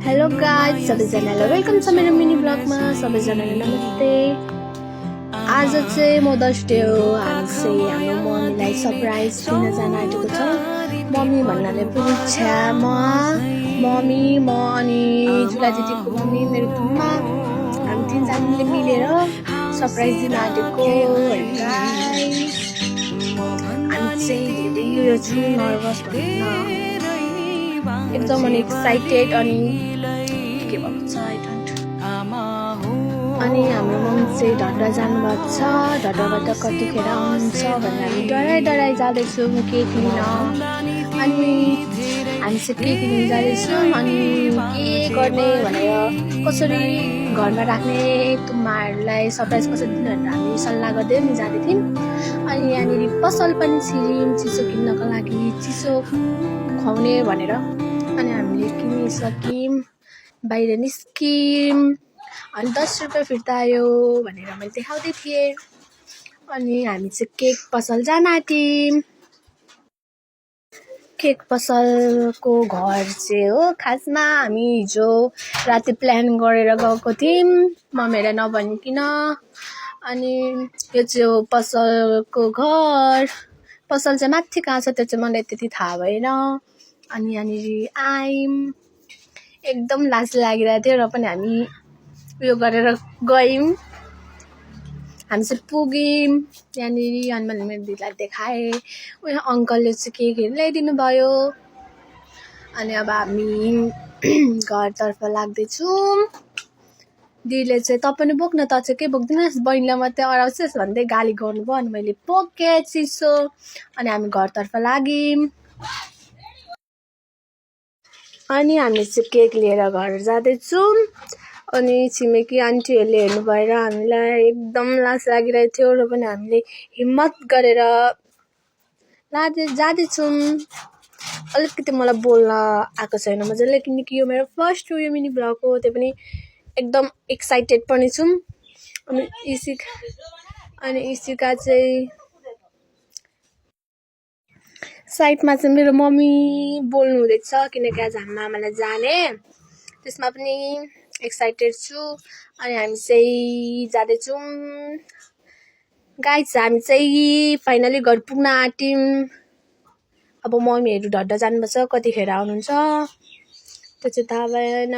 Hello guys सबैजनालाई welcome छ मेरो मिनी ब्लगमा। सबैजनालाई नमस्ते। आज चाहिँ मदर्स डे हो। हामी चाहिँ हाम्रो मम्मीलाई सरप्राइज दिन जान आँटेको छ। मम्मी भन्नाले पुग्छ मम्मी म अनि जुला दिदीको मम्मी मेरो बुम्मा, हामी तीनजनाले मिलेर सरप्राइज दिन आँटेको। हामी चाहिँ धेरै छु नर्भस भन्न एकदम एक्साइटेड अनि के भन्छ अनि हाम्रो मम्मी चाहिँ ढड्डा जानुभएको छ। ढड्डाबाट कतिखेर आउँछ भनेर हामी डराइ जाँदैछौँ केक लिन। अनि हामी चाहिँ केक लिन जाँदैछौँ अनि के गर्ने भनेर कसरी घरमा राख्ने तुम्माहरूलाई सरप्राइज कसरी दिने भनेर हामी सल्लाह गर्दै पनि जाँदै थियौँ। अनि यहाँनिर पसल पनि छिर्यौँ चिसो किन्नको लागि, चिसो खुवाउने भनेर। अनि हामीले किनिसक्यौँ, बाहिर निस्क्यौँ अनि 10 रुपियाँ फिर्ता आयो भनेर मैले देखाउँदै थिएँ। अनि हामी चाहिँ केक पसल जान आँट्यौँ। केक पसलको घर चाहिँ हो खासमा हामी हिजो राति प्लान गरेर गएको थियौँ मम्मीलाई नभनिकन। अनि यो चाहिँ हो पसलको घर। पसल चाहिँ माथि कहाँ छ त्यो चाहिँ मलाई त्यति थाहा भएन। अनि यहाँनिर आयौँ, एकदम लाज लागिरहेको थियो र पनि हामी उयो गरेर गयौँ। हामी चाहिँ पुग्यौँ यहाँनिर। अनि मैले मेरो दिदीलाई देखाएँ, उयो अङ्कलले चाहिँ केकहरू ल्याइदिनु भयो। अनि अब हामी घरतर्फ लाग्दैछौँ। दिदीले चाहिँ त पनि बोक्न, त चाहिँ के बोक्दिनस्, बहिनीलाई मात्रै अराउँछस् भन्दै गाली गर्नुभयो। अनि मैले बोकेँ चिसो। अनि हामी घरतर्फ लाग्यौँ। अनि हामी चाहिँ केक लिएर घर जाँदैछौँ। अनि छिमेकी आन्टीहरूले हेर्नु भएर हामीलाई एकदम लाज लागिरहेको थियो र पनि हामीले हिम्मत गरेर जाँदैछौँ। अलिकति मलाई बोल्न आएको छैन मजाले, किनकि यो मेरो फर्स्ट उयो मिनी ब्लग हो, त्यो पनि एकदम एक्साइटेड पनि छौँ। अनि इसिका चाहिँ साइडमा चाहिँ मेरो मम्मी बोल्नु हुँदैछ किनकि आज हाम्रो मामालाई जाने, त्यसमा पनि एक्साइटेड छु। अनि हामी चाहिँ जाँदैछौँ गाइज। हामी चाहिँ फाइनली घर पुग्न आँट्यौँ। अब मम्मीहरू ढड्डा जानुपर्छ, कतिखेर आउनुहुन्छ त्यो चाहिँ थाहा भएन।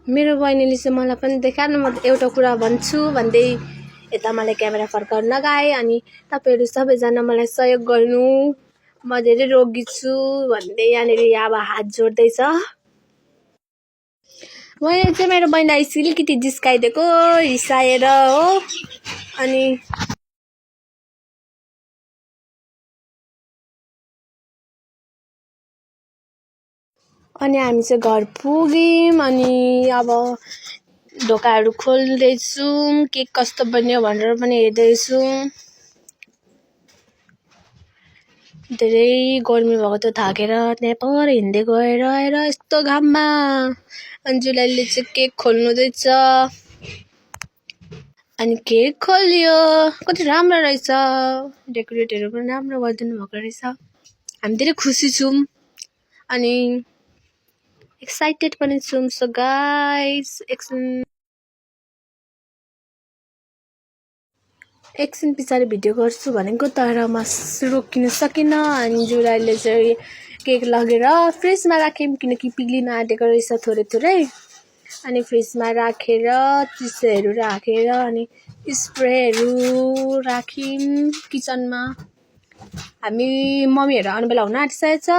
मेरो बहिनीले चाहिँ मलाई पनि देखाएन, म एउटा कुरा भन्छु भन्दै यता मलाई क्यामेरा फर्काउन लगाएँ। अनि तपाईँहरू सबैजना मलाई सहयोग गर्नु, म धेरै रोगी छु भन्दै यहाँनिर अब हात जोड्दैछ। मैले चाहिँ मेरो बहिनीलाई अलिकति जिस्काइदिएको रिसाएर हो। अनि हामी चाहिँ घर पुग्यौँ। अनि अब ढोकाहरू खोल्दैछौँ, केक कस्तो बन्यो भनेर पनि हेर्दैछौँ। धेरै गर्मी भएको थियो, थाकेर त्यहाँ पर हिँड्दै गएर आएर यस्तो घाममा। अन्जुलाले चाहिँ केक खोल्नुहुँदैछ। अनि केक खोल्यो, कति राम्रो रहेछ, डेकोरेटहरू पनि राम्रो गरिदिनु भएको रहेछ। हामी धेरै खुसी छौँ अनि एक्साइटेड पनि छौँ। सो गाइस एकछिन पछाडि भिडियो गर्छु भनेको तर म रोकिन सकिनँ। अनि जुलाईले चाहिँ केक लगेर फ्रिजमा राख्यौँ किनकि पिग्लिन आँटेको रहेछ थोरै। अनि फ्रिजमा राखेर चिसोहरू राखेर अनि स्प्रेहरू राख्यौँ किचनमा। हामी मम्मीहरू आउने बेला हुन आँटिसकेको छ।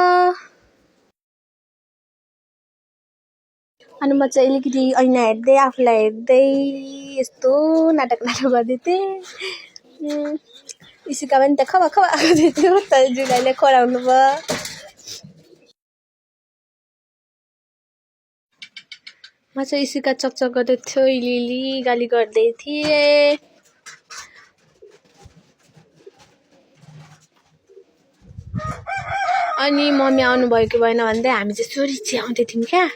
अनि म चाहिँ अलिकति ऐना हेर्दै आफूलाई हेर्दै यस्तो नाटक गर्दै थिएँ। इसिका पनि त खबा गर्दै थियो, तर जुलाईले कराउनु भयो। म चाहिँ इसिका चकचक गर्दै थियो, इलिली गाली गर्दै थिएँ। अनि मम्मी आउनु भयो कि भएन भन्दै हामी चाहिँ सोरी चियाउँदै थियौँ क्या।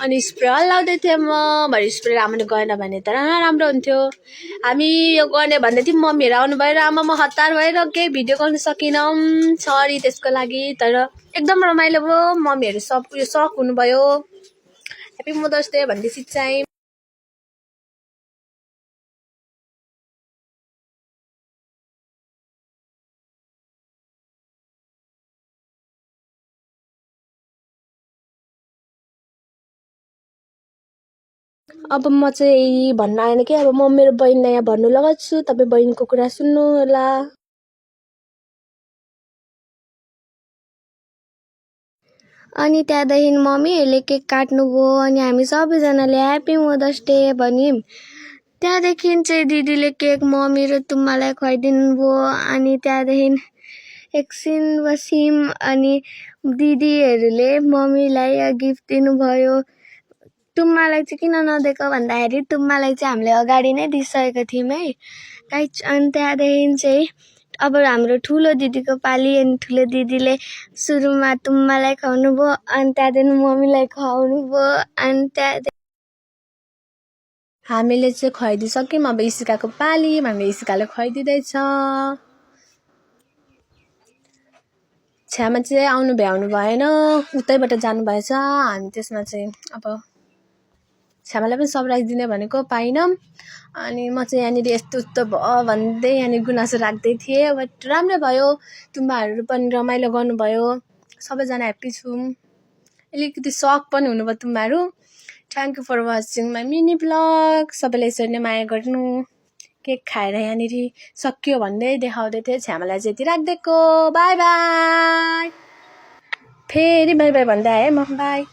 अनि स्प्रे हल्लाउँदै थिएँ म, भरे स्प्रे राम्ररी गएन भने त राम्रो हुन्थ्यो। हामी यो गर्ने भन्दै थियौँ, मम्मीहरू आउनु भयो र आमा म हतार भएर केही भिडियो गर्न सकिनँ, सरी त्यसको लागि। तर एकदम रमाइलो भयो, मम्मीहरू सब उयो सक हुनुभयो। ह्याप्पी मदर्स डे भन्दैछ चाहिँ। अब म चाहिँ भन्न आएन कि अब म मेरो बहिनीलाई यहाँ भन्नु लगाउँछु, तपाईँ बहिनीको कुरा सुन्नु होला। अनि त्यहाँदेखि मम्मीहरूले केक काट्नुभयो अनि हामी सबैजनाले ह्याप्पी मदर्स डे भन्यौँ। त्यहाँदेखि चाहिँ दिदीले केक मम्मी र तुम्मालाई खुवाइदिनु भयो। अनि त्यहाँदेखि एकछिन बस्यौँ अनि दिदीहरूले मम्मीलाई गिफ्ट दिनुभयो। तुम्मालाई चाहिँ किन नदिएको भन्दाखेरि तुम्मालाई चाहिँ हामीले अगाडि नै दिइसकेको थियौँ है गाइस। अनि त्यहाँदेखि चाहिँ अब हाम्रो ठुलो दिदीको पाली अनि ठुलो दिदीले सुरुमा तुम्मालाई खुवाउनु भयो अनि त्यहाँदेखि मम्मीलाई खुवाउनु भयो। अनि त्यहाँदेखि हामीले चाहिँ खुवाइदिइसक्यौँ। अब इसिकाको पाली भनेर इसिकाले खुवाइदिँदैछ। छ्यामा चाहिँ आउनु भ्याउनु भएन, उतैबाट जानुभएछ। हामी त्यसमा चाहिँ अब छ्यामालाई पनि सरप्राइज दिने भनेको पाइनँ। अनि म चाहिँ यहाँनिर यस्तो उस्तो भयो भन्दै यहाँनिर गुनासो राख्दै थिएँ। बट राम्रो भयो, तुम्बाहरू पनि रमाइलो गर्नुभयो, सबैजना ह्याप्पी छौँ। अलिकति सक पनि हुनुभयो तुम्बाहरू। Thank you for watching my mini vlog. सबैले यसरी नै माया गर्नु। केक खाएर यहाँनिर सकियो भन्दै देखाउँदै थिएँ, छ्यामालाई चाहिँ यति राखिदिएको। By by. फेरि बाई बाई भन्दै आएँ म, बाई।